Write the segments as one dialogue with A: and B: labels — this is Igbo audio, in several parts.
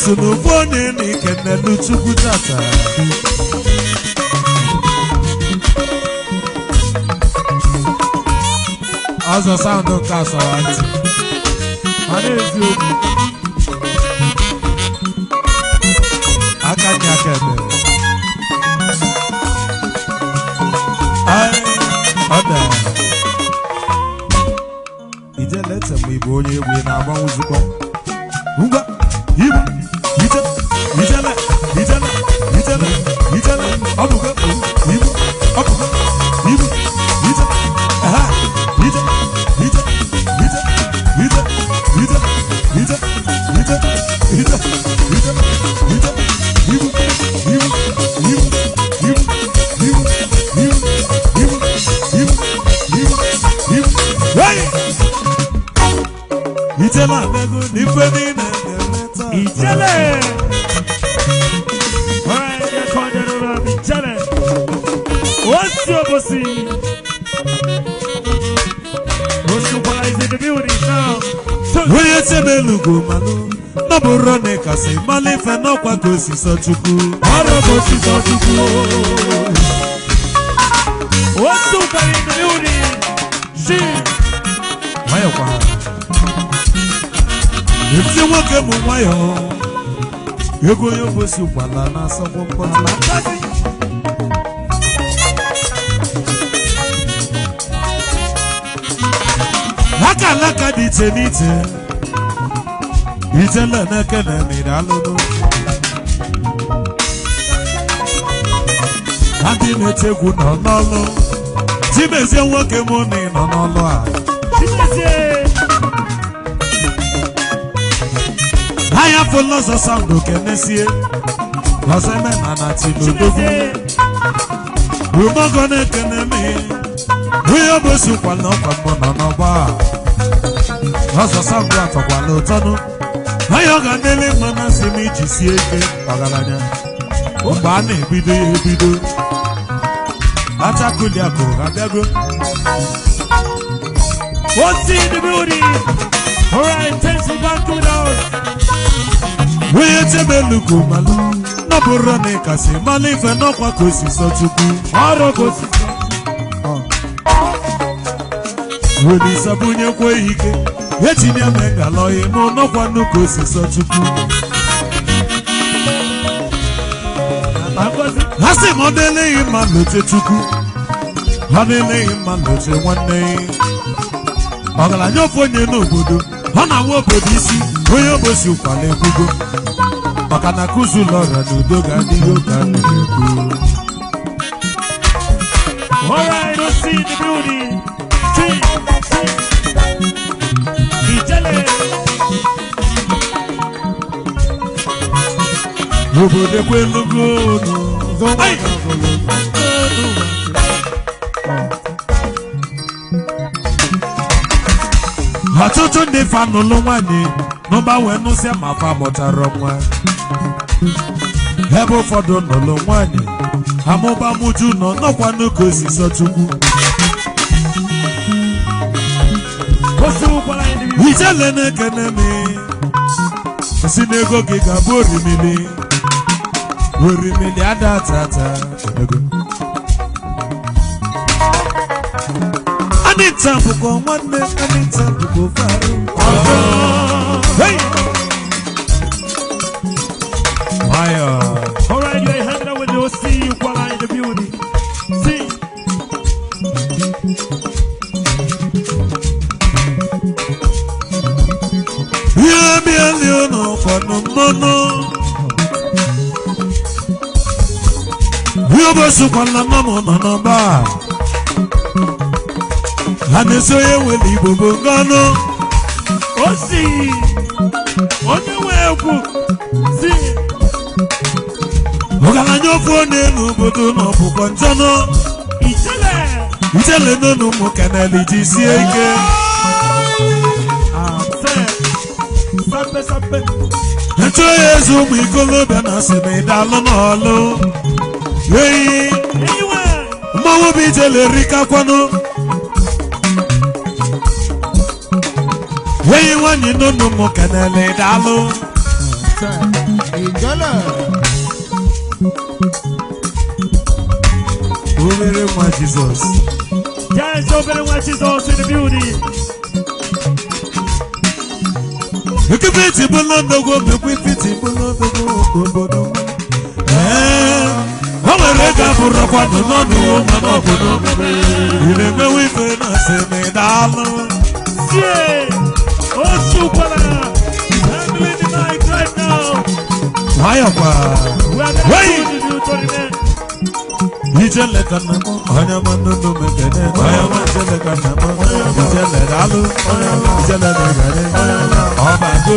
A: James na ofu onye na ikenelu Chukwu tata. Ọzọ sound nke asọwa ntị.
B: Ma n'eziokwu.
A: Aka ji aka ebe. Ai, ọ da. Ijele ete mgbe ịbụ onye egwu ị na-agbanwezikwa. Ngwa, ibu, ije, ijele, ijele, ijele, ijele, ọ bụgo, ibu, ọ bụgo, ibu, ije, aha, ije, ije, ije, ije, ije, ije, ije, ije, ije, ije, ibu, ibu, ibu, ibu, ibu, ibu, ibu, ibu, ibu, ibu, hey! Ijele abịago n'ife niile na-eme taa.
B: Ijele. Alright, you're calling it Ijele. Osi Obosi. Osukwala is in the building now. So,
A: Onye chebelugo malụ n'ọbụrụ na ịkasị malụ ife n'ọkwa ka osi sọ Chukwu.
B: Ọrụ bụ osisi Chukwu. Osukwala in the building. She.
A: Nwayọkwa eti nwoke mụ nwayọ ego onye Obosi ụkwala na-asọkwa mkpọtụ. Aka alaka dị iche n'iche ijele na-eke na emiri alụlụ ndị na-eti egwu nọ n'ọlụ. Chimezie nwoke mụ na ị nọ n'ọlụ a.
B: Chimezie.
A: Anya fụlụ ọzọ sound kenesie ọzọ eme na na tinodogwu.
B: Chimezie.
A: Umogo na-ekene m onye Obosi kwala ọkwa mbụ nọ n'ọgba a. Ọzọ sound atọkwala ụtọnụ anya ọ ga na-ele mma na nsị m iji sie ike ọgaranya mgbe a na-ebido ya ebido atakuliakụ abịago.
B: Osi in the building. Alright, tension back to the house.
A: Onye chebelugo malụ n'ọbụrụ na ịkasị malụ ife n'ọkwa ka osi sọ Chukwu.
B: Ọrụ bụ osisi.
A: Welisabụnyekwa ike etinye m ngalọghị mụ n'ọkwa nnukwu osi sọ Chukwu.
B: Ngozi.
A: Ha sị m ọ dịleghị mma lote Chukwu, ọ dịleghị mma lote nwanne ya. Ọgaranya ofu onye n'obodo ọ na-awa obodo isi onye Obosi ụkwala ekwugo maka na kụzụlọ ọra na udo ga-adịghị oge a na-ekwu.
B: Alright, Osi in the building. Chi. Chi. Ijele.
A: Obodo ekwelugo unu. Ai! Ọtụtụ ndị fa nụlụ nwaanyị n'ụba wee nụsịa ma fa mụtara nwa ebe ụfọdụ nụlụ nwaanyị amụba mụju nọ n'ọkwa nnukwu osisi Chukwu.
B: Osukwala in the building.
A: Ijele na-ekene m si n'ego gị ga-abụ orimili orimili ada tata ego. Anịta bụkwa nwanne Anịta bụkwa ofe arụ. Hey! Nwayọọ.
B: Alright, you're hanging out with the Osi Ukwala in the building. See.
A: Ihe bịali ụlọ kwanụ mmanụ. Ihe obosukwala nna m nọ n'ọba a. A na-esi onye nwere Igbo bụ nganụ.
B: Osi. Onye nwe egwu. Si.
A: Ọgaranya ofu onye n'obodo na ọbụkwa njọnụ.
B: Ijele.
A: Ijele n'ụlọ ụmụ keneli ji sie ike.
B: Ase. Sape sape.
A: Ntụ ya eze ụmụ ikolobịa na asị na ịdalụ n'ọlụ. Eyi
B: Anywhere.
A: mmanwụ bụ ijele erikakwanụ. Eyi nwanyị n'ụlọ ụmụ keneli dalụ.
C: Ijele.
A: Obere nwa Jizọs.
B: Yes, obere nwa Jizọs in the building.
A: Ekipiti bụlụ ndogwo mekwa ifiti bụlụ ndogwo obodo. Ee, o nwere ego abụrụ kwado n'ọnụ mana ọ bụ n'omume. Ị na-emewe ife na asị m ị daalụ.
B: Sie! Osukwala! Handling the mic right now.
A: Nwayọkwa.
B: We are gonna
A: Hey!
B: do the new tournament.
A: Ijele ka nna m, onye ọma nnụnụ m ekene, onye ọma ijele ka nna m, ijele daalụ, ijele na-egere, ọbago,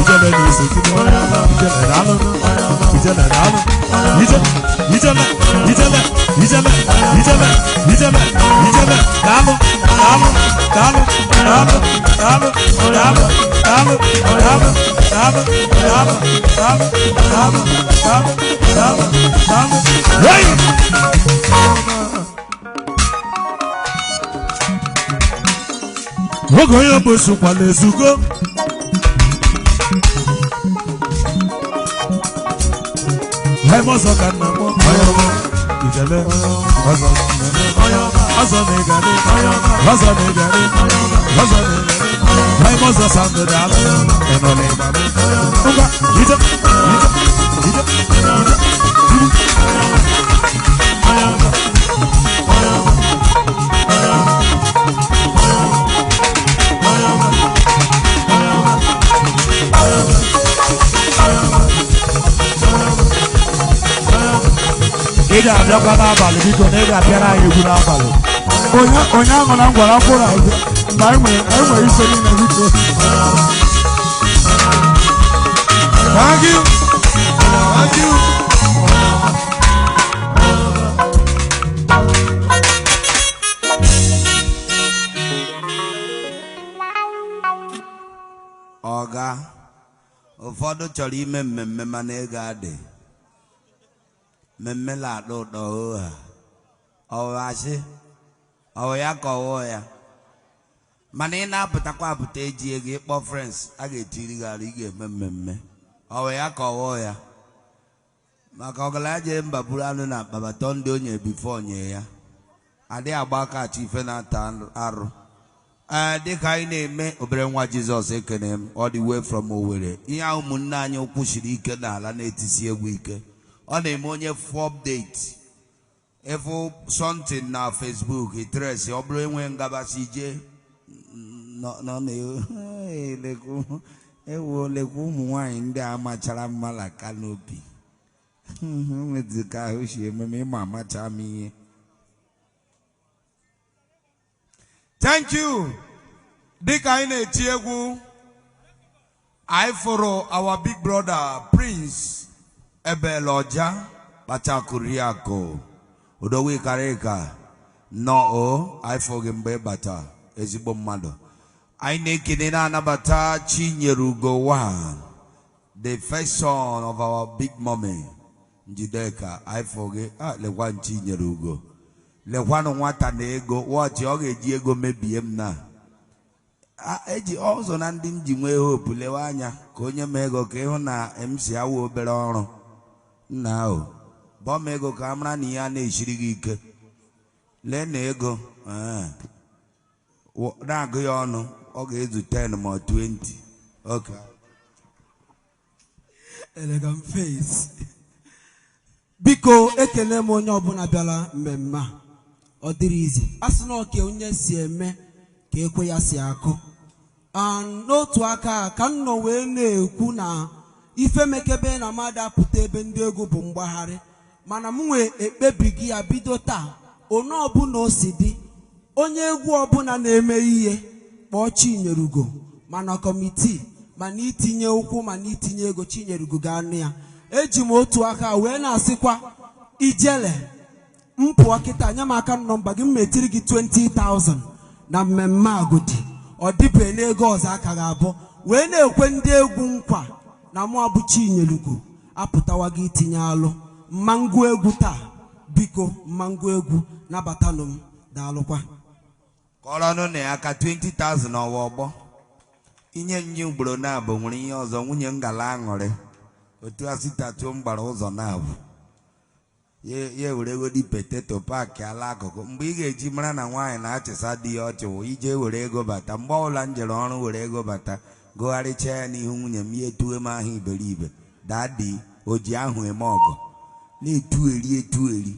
A: ijele na-esogide, ijele daalụ, ijele daalụ, ijele, ijele, ijele, ijele, ijele, ijele, ijele, daalụ, daalụ, daalụ, daalụ, daalụ, daalụ, daalụ, daalụ, daalụ, daalụ, daalụ, daalụ, daalụ, daalụ, daalụ. Hey! Oge onye bụ sokwala ezugo. Ebe ọzọ ka nna m, onye ọma, ijele, ọzọ, ọzọ na ịgade, ọzọ na ịgade, ọzọ na ịgade. Ebe ọzọ sandụ daalụ, ịnọ n'ịgba m. Ngwa, ije, ije, ije, ije, tiri.
D: Ị ga-abịakwa n'abalị, biko, na ị ga-abịara anyị egwu n'abalị.
C: Onye onye ahụ na ngwara mkpụrụ azụ mgbe anyị nwere ife niile, biko. Thank you. Thank you.
E: Ọga, ụfọdụ chọrọ ime mmemme mana ego adị. Mmemme na-atọ ụtọ ha. Ọwụ asị ọwụ ya ka ọwụ ya, mana ị na-apụtakwa apụta eji ego ịkpọ friends a ga-etiri gị arụ. Ị ga-eme mmemme, ọwụ ya ka ọwụ ya, maka ọgaranya jee mba buru anụ na akpa bata, ndị onye before nye ya adịghị agba aka achọ ife na-ata arụ. Ee, dịka anyị na-eme, obere nwa Jizọs, ekene m all the way from Owerri. Ihe ahụ ụmụnne anyị ụkwụ siri ike n'ala na-etisi egwu ike, ọ na-eme onye fụ update, ịfụ something na Facebook itresi, ọ bụrụ enwe ngabasị ije nọ nọ na lekwu ewu, lekwu ụmụ nwanyị ndị a machara mma na canopy nwezi ka ahụ si eme ma ịma amacha m ihe.
F: Thank you. Dịka anyị na-eti egwu, anyị fụrụ our big brother, Prince Ebeloja.
E: Kpachakụriakụ odowikarịka nnọọ, anyị fụ gị mgbe ị bata, ezigbo mmadụ. Anyị na-ekene, na-anabata Chinyere Ugo one, the first son of our big mommy Njideka. Anyị fụ gị. A lekwa Chinyere Ugo, lekwanụ nwata na ego wọchị, ọ ga-eji ego mebie m na eji ọzọ na ndị m ji nwee hope. Lewe anya ka onye m ego ka ịhụ na MC awụ obere ọrụ nna ahụ bọọ m ego ka a mara na ihe a na-esiri gị ike. Lee na ego na-agụ ya ọnụ, ọ ga-ezu 10 ma ọ 20. Okay.
G: Elegant face. Biko, ekele m onye ọbụla bịara mmemme a. Ọ dịrị izi a sị na ọka onye si eme ka ekwe ya si akụ. And n'otu aka ka m nọ wee na-ekwu na ife mekebe na mmadụ apụta ebe ndị egwu bụ mgbagharị, mana m nwee ekpebighị ya bido taa. One ọbụla o si dị, onye egwu ọbụla na-eme ihe, kpọọ Chinyerugo, mana committee, mana itinye ụkwụ, mana itinye ego, Chinyerugo ga-anụ ya. Eji m otu aka wee na-asịkwa ijele m pụọ kịta, nye m aka nọmba gị, m metiri gị 20,000 na mmemme agụdị. Ọ dịbe n'ego ọzọ aka ga-abụ wee na-ekwe ndị egwu nkwa na mụ abụ Chinyelugo apụtawa gị itinye alụ mmangụ egwu taa. Biko, mmangụ egwu, nabatanụ m. Daalụkwa.
E: Kọrọnụ na ya aka 20,000 ọwa ọgbọ inye nye ugboro na-abụ nwere ihe ọzọ nwunye m gala aṅụrị. Otu a sitatuo m gbara ụzọ na-abụ ya eweregodi potato paakị ala akụkụ. Mgbe ị ga-eji mara na nwaanyị na-achịsa di ya ọchị wụ ije were ego bata. Mgbe ọbụla m jere ọrụ were ego bata, gụgharịchaa ya n'ihu nwunye m, ya etuwe m ahụ iberibe. Dadi o ji ahụ eme ọgọ, na-etugheri etugheri.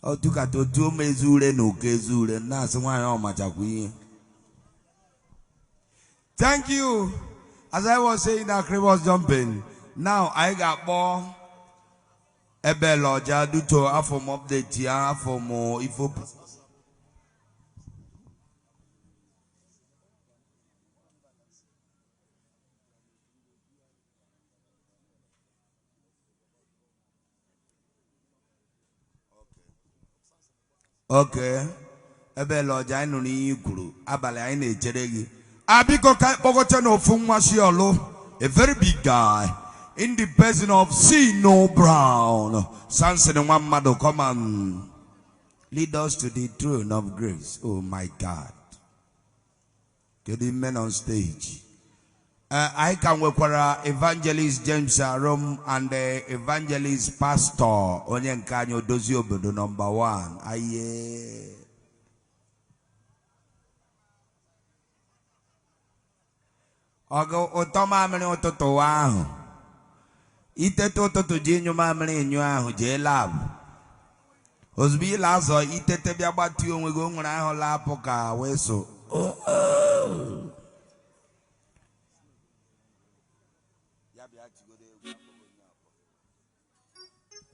E: Otukata otuo m ezi ure na oke ezi ure, na-asị nwaanyị ọmachakwa ihe.
F: Thank you. As I was saying, that crane was jumping. Now I got more. Ebele ọja duto afọ m update ya afọ m ifo.
E: Okay. Ebele ọja anyị nụrụ ihe i kwuru abalị anyị na-echere gị.
F: Abiko ka kpọkọta n'ofu nwa si ọlụ, a very big guy in the person of Sino Brown.
E: Samson nwa mmadụ, come and lead us to the throne of grace. Oh my God. Kedu men on stage? Anyị ka nwekwara Evangelist James Arom and the Evangelist Pastor onye nke anyị odozi obodo nọmba 1. Aye. Ọgụ ụtọ mamịrị ụtụtụ ahụ. Itete ụtụtụ ji ịnyụ mamịrị ịnyụ ahụ jee labụ. Ozugbo ị na-azọ itete bịa gbatuo onwe gị, o nwere ahụ lapụ ka wee so.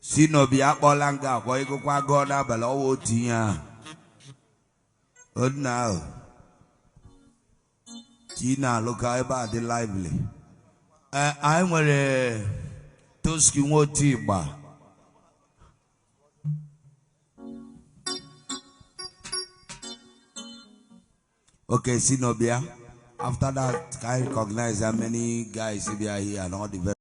E: Si n'obi akpọla nga akpọ ịgụkwa gụọ n'abalị ọwa otu ihe ahụ. Odina ahụ. Chi na-alụka ebe a dị lively. Anyị nwere Toski nwa otu ịgba. Okay, Sinobia. After that, can I recognize how many guys here and all the